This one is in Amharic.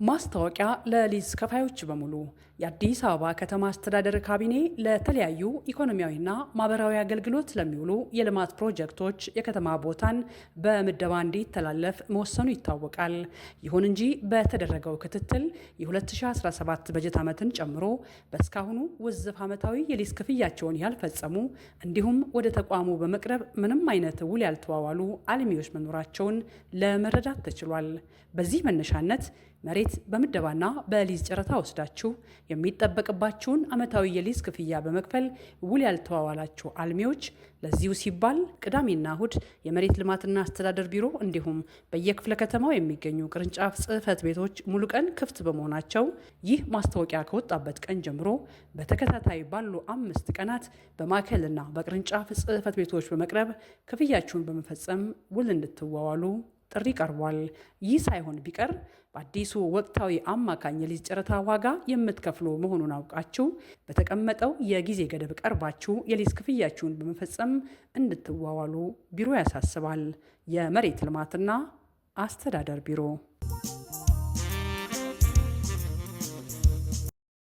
ማስታወቂያ ለሊዝ ከፋዮች በሙሉ። የአዲስ አበባ ከተማ አስተዳደር ካቢኔ ለተለያዩ ኢኮኖሚያዊና ማህበራዊ አገልግሎት ለሚውሉ የልማት ፕሮጀክቶች የከተማ ቦታን በምደባ እንዲተላለፍ መወሰኑ ይታወቃል። ይሁን እንጂ በተደረገው ክትትል የ2017 በጀት ዓመትን ጨምሮ በእስካሁኑ ውዝፍ ዓመታዊ የሊዝ ክፍያቸውን ያልፈጸሙ እንዲሁም ወደ ተቋሙ በመቅረብ ምንም አይነት ውል ያልተዋዋሉ አልሚዎች መኖራቸውን ለመረዳት ተችሏል። በዚህ መነሻነት መሬት በምደባና በሊዝ ጨረታ ወስዳችሁ የሚጠበቅባችሁን ዓመታዊ የሊዝ ክፍያ በመክፈል ውል ያልተዋዋላችሁ አልሚዎች፣ ለዚሁ ሲባል ቅዳሜና እሁድ የመሬት ልማትና አስተዳደር ቢሮ እንዲሁም በየክፍለ ከተማው የሚገኙ ቅርንጫፍ ጽሕፈት ቤቶች ሙሉ ቀን ክፍት በመሆናቸው ይህ ማስታወቂያ ከወጣበት ቀን ጀምሮ በተከታታይ ባሉ 5 ቀናት በማዕከልና በቅርንጫፍ ጽሕፈት ቤቶች በመቅረብ ክፍያችሁን በመፈጸም ውል እንድትዋዋሉ ጥሪ ቀርቧል። ይህ ሳይሆን ቢቀር በአዲሱ ወቅታዊ አማካኝ የሊዝ ጨረታ ዋጋ የምትከፍሉ መሆኑን አውቃችሁ በተቀመጠው የጊዜ ገደብ ቀርባችሁ የሊዝ ክፍያችሁን በመፈጸም እንድትዋዋሉ ቢሮ ያሳስባል። የመሬት ልማትና አስተዳደር ቢሮ።